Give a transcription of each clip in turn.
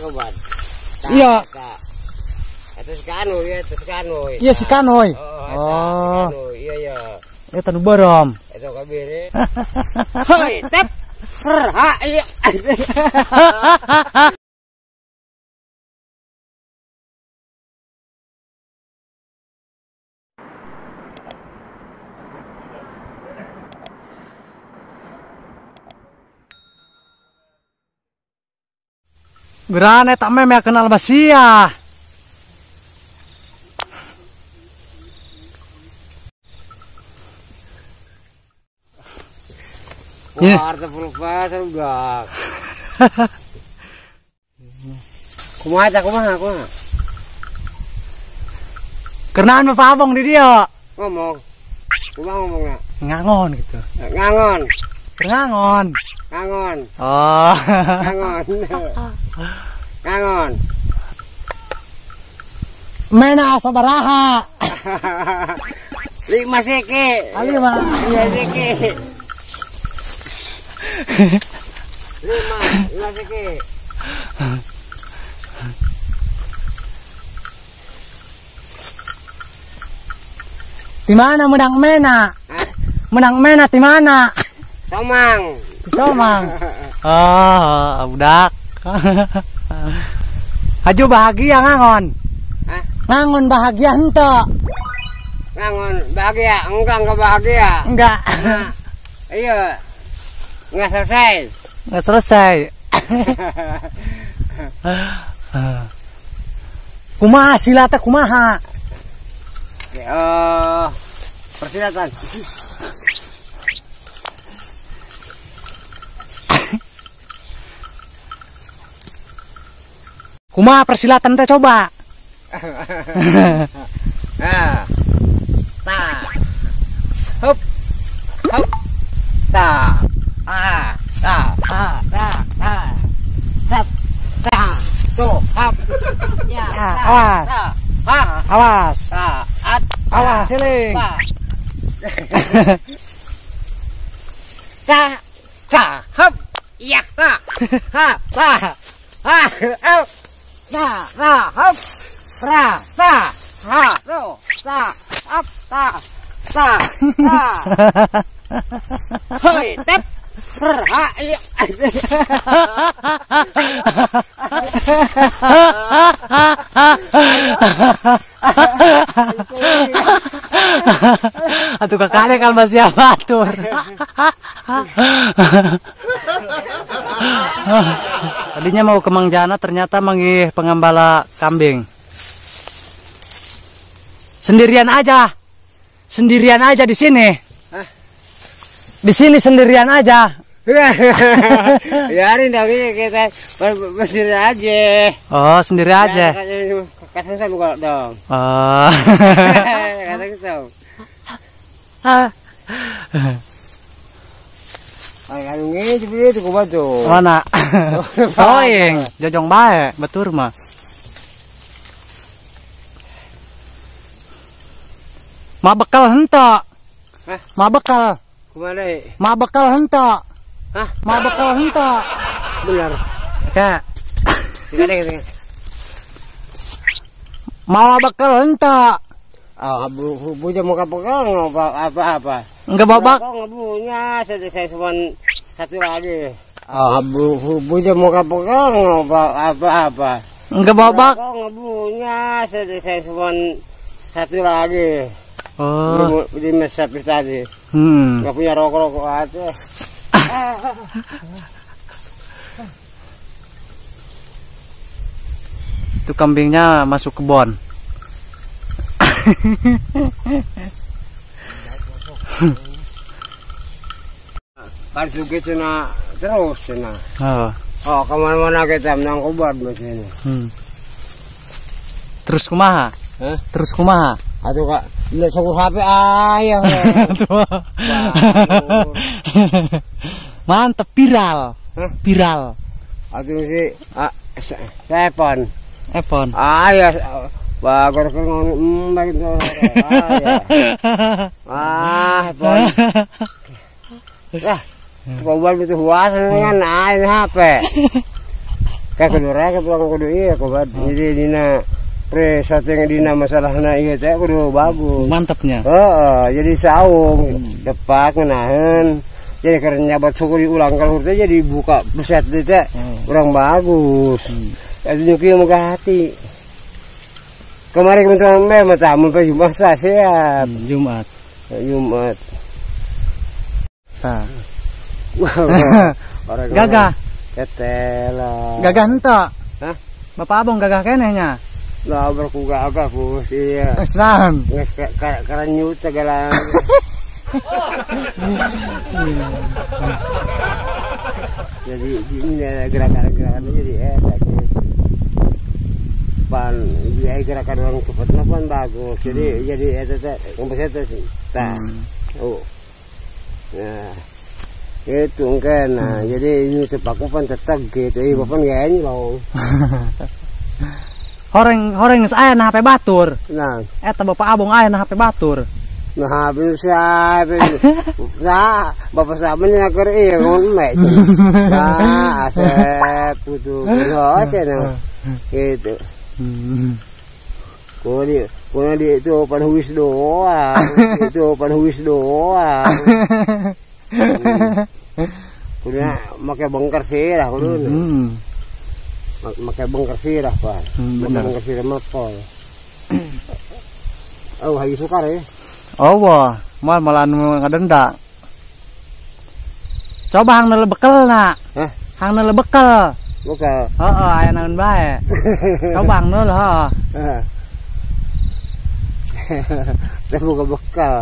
kawan. Iya. Eta si Kanoy, eta si Kanoy. Iya si Kanoy. Oh. Iya iya. Eta nu borom. Eta kabere. Hoi, tep. Ser ha iya. Berane tak meme kenal basia. Wah, harta pulpa udah. Kumaha kumaha kumaha. Kenaan Bapak Abong di dia. Ngomong. Kumaha ngomongnya? Ngangon gitu. Ngangon. Ngangon. Ngangon. Oh. Ngangon. Ngangon. Mena sabaraha. 5 seke. 5. 5 seke. 5 seke. Di mana menang mena? Hah? Menang mena di mana? Somang. Di Somang. Oh, budak. Haju bahagia ngangon. Hah? Ngangon bahagia henteu. Ngangon bahagia, enggak bahagia. Enggak. Nah, iya. Enggak selesai. Enggak selesai. Kumaha silatnya kumaha? Persilatan. Kumaha persilatan teh coba. Nah. Ta. Hup. Hup. Ta. A. Ta. Ta. Ta. Ta. Tap. Ta. Tu. Hap. Ya. Awas. Ta. Ha. Awas. Ta. At. Awas siling. Ta. Ta. Hup. Ya. Ta. Ha. Ta. Ha. Au. Ta. Ta. Hup. Ra. Ta. Ha. Tu. Ta. Up. Ta. Ta. Ta. Hoi. Tep. Ser. Ha. Iya. Atuh kakaknya kan masih atur. Tadinya mau ke Mang Jana, ternyata manggih pengembala kambing. Sendirian aja. Sendirian aja di sini. Hah? Di sini sendirian aja. Ya hari ini kita sendiri aja. Oh, sendiri aja. Kasih saya buka dong. Oh. Kasih saya. Mana? Toing, jojong bae, betul mah. Ma bekal henteu. Hah? Ma bekal. Kumaha deui? Ma bekal henteu. Hah? Ma bekal henteu. Bener. Ya. Tidak. Mau bekal henteu. Ah, bu mau bekal apa-apa. Enggak bawa bak. Enggak punya, saya cuma satu lagi. Ah, bu mau bekal apa-apa. Enggak bawa bak. Enggak punya, saya cuma satu lagi. Oh. Di mesap tadi. Enggak punya rokok-rokok aja. Itu kambingnya masuk kebun. Parsuki cina terus cina. Oh. Oh, kemana-mana kita menang kubar di sini. Terus kumaha? Hah? Terus kumaha? Aduh kak, nggak cukup HP ayah. Mantep viral. Hah? Viral. Aduh sih, iPhone. iPhone. Ah ya. Bagus kan begitu. Ah, iPhone. Lah, kau buat itu huas dengan HP. Ka kudu rek pulang kudu ieu kubat. Jadi dina pre setting dina masalahna ieu teh kudu bagus. Mantapnya. Heeh, jadi saung depak ngeunaheun. Jadi keur nyabat suku diulang kalau teh jadi buka beset teh urang bagus. Eta nu kieu moga hati. Kemarin kementerian meh mata mun pe Jumat siap. Jumat. Jumat. Tah. Orang gagah. Ketela. Gagah henteu. Hah? Bapak Abong gagah keneh nya. Lah berku gagah bos iya. Islam. Geus karanyut segala. Jadi ini gerakan-gerakan jadi enak gitu. Pan dia gerakan orang cepat pan bagus. Jadi jadi eta teh ngumpul eta sih. Tah. Oh. Nah. Itu kan. Nah, jadi ini cepak pan teteg gitu. Ih, bapak gayanya loh. Horeng horeng geus aya na HP batur. Nah, eta Bapak Abong aya na HP batur. Nah, bisa nah, bapak sama nya keur ieu ngon mek. Nah, asep kudu oh cenah. Gitu. Kudu kudu itu pan huis doang. Itu pan huis doang. Kudu make bongkar sirah kudu. Make bongkar sirah, Pak. Make bongkar sirah mah pol. Oh, hayu sukar ya. Oh wah, mal malah anu ngadenda. Coba hang neuleuh bekel na. Hah? Hang neuleuh bekel. Bekel. Heeh, aya naon bae. Coba hang neuleuh, heeh. Heeh. Teh buka bekel.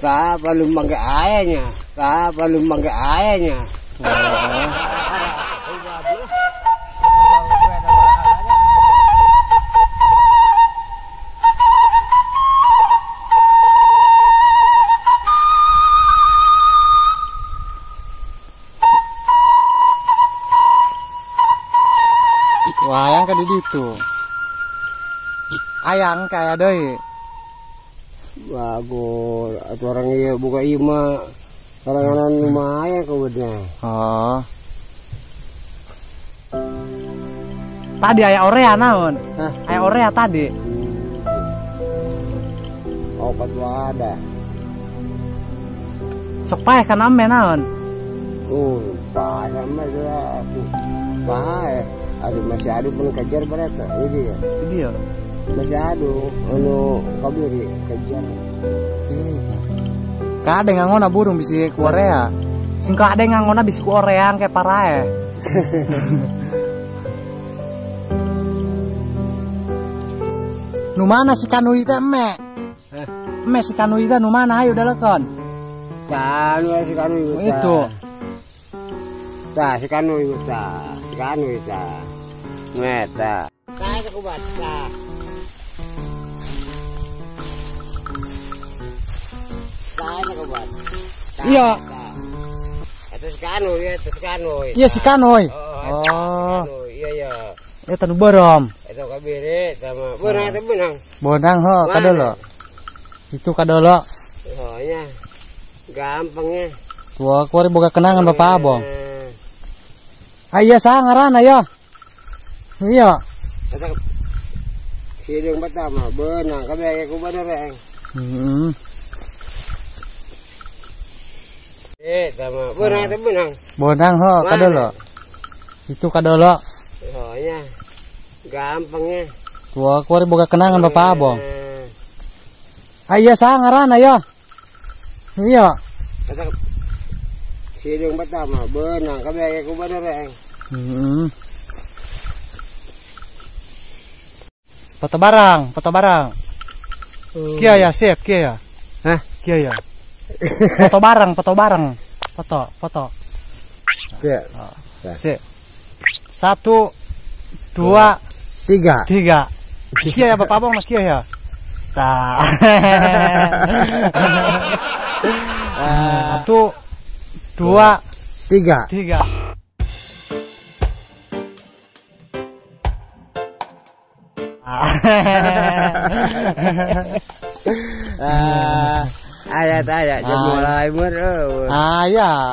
Tah palumbang ge aya nya. Tah palumbang ge aya nya. Wah, ayang ka di ditu. Ayang kaya deui. Bagus, atuh orang ieu buka ieu mah sorangan lumayan kebeutna. Oh. Tadi aya orea naon? Hah? Aya orea tadi. Oh, patwa ada. Sok paeh kana ame naon? Oh, paeh mah atuh. Paeh. Aduh masih adu pun kejar berata ini dia. Dia. Masih adu anu kabiri kejar. Kade ngangona burung bisi ku Korea. Sing kade ngangona bisi ku Korea kayak parae. Nu mana si kanui teh eme? Hah? Eme si kanui teh nu mana hayu dalekon? Kanu si kanui itu. Tah si kanui tah. Si kanui tah. Meta. Tah eta kubat tah. Tah eta kubat. Iya. Eta si kanui, eta si kanui. Iya si kanui. Oh. Iya iya. Eta nu beureum. Eta kabiri eta mah. Beunang eta beunang. Beunang heuh kadolo. Itu kadolo. Oh nya. Gampangnya. Tua kuari boga kenangan Bapak Abong. Ah iya saha ngaranna ya? Iya. Eta sideung pertama beunang kabeh ku bener eng. Heeh. Eta mah beunang eta beunang. Beunang heuh kadolo. Itu kadolo. Oh nya. Gampangnya. Tua kuari boga kenangan Bapak Abong. Ah iya saha ngaranna ya? Iya. Eta sideung pertama beunang kabeh ku bener eng. Heeh. Foto barang, foto barang. Kia ya, sip, kia ya. Hah? Kia ya. Foto bareng, foto bareng. Foto, foto. Kia. Sip. 1 2 3. 3. Kia ya Bapak Abong, Mas kia ya. Tah. 1 2 3. 3. Ayat ayat mulai mer. Aya.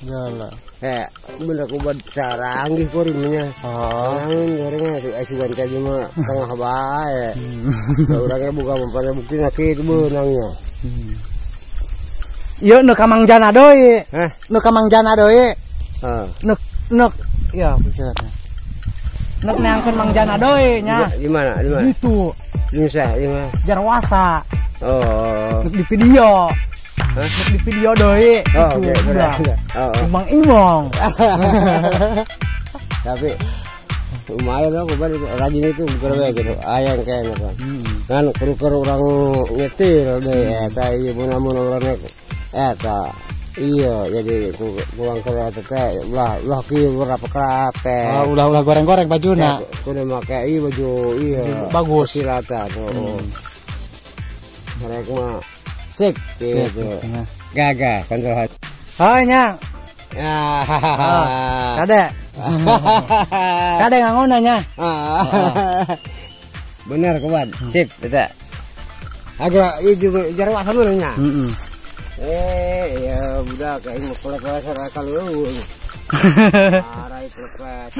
Yalah. Bener ku buat saranggih kurimnya. Oh. Gorengnya asuban tadi mah tengah bae. Orangnya buka mempannya bukti kitu beunangnya. Ieu nu ka Mang Jana deui. Hah? Nu ka Mang Jana deui. Heeh. Nuk ya bicaranya. Nuk neangkeun Mang Jana deui nya. Di mana? Di mana? Itu. Di mana? Jarwasa. Oh. Nuk di video. Hah? Di video doi. Oh, oke, okay. Oh, oh. Mang Imong. Tapi lumayan aku baru rajin itu bukan gitu. Ayang kayaknya kan. Kan kru-kru orang nyetir deh eta ieu mun orang eta. Iya, jadi kurang kereta teh ulah kieu berapa kerape. Oh, ulah-ulah goreng-goreng bajuna. Kudu make ieu baju iya. Bagus silatan. Oh. Mereka mah sip gitu. Gagah kontrol hati. Oh nya. Kade. Kade ngangona nya. Bener kawan. Sip eta. Agak ieu jarwah dulu nya. Heeh. Ya budak aing mah kolek-kolek kalau. Arai klepet.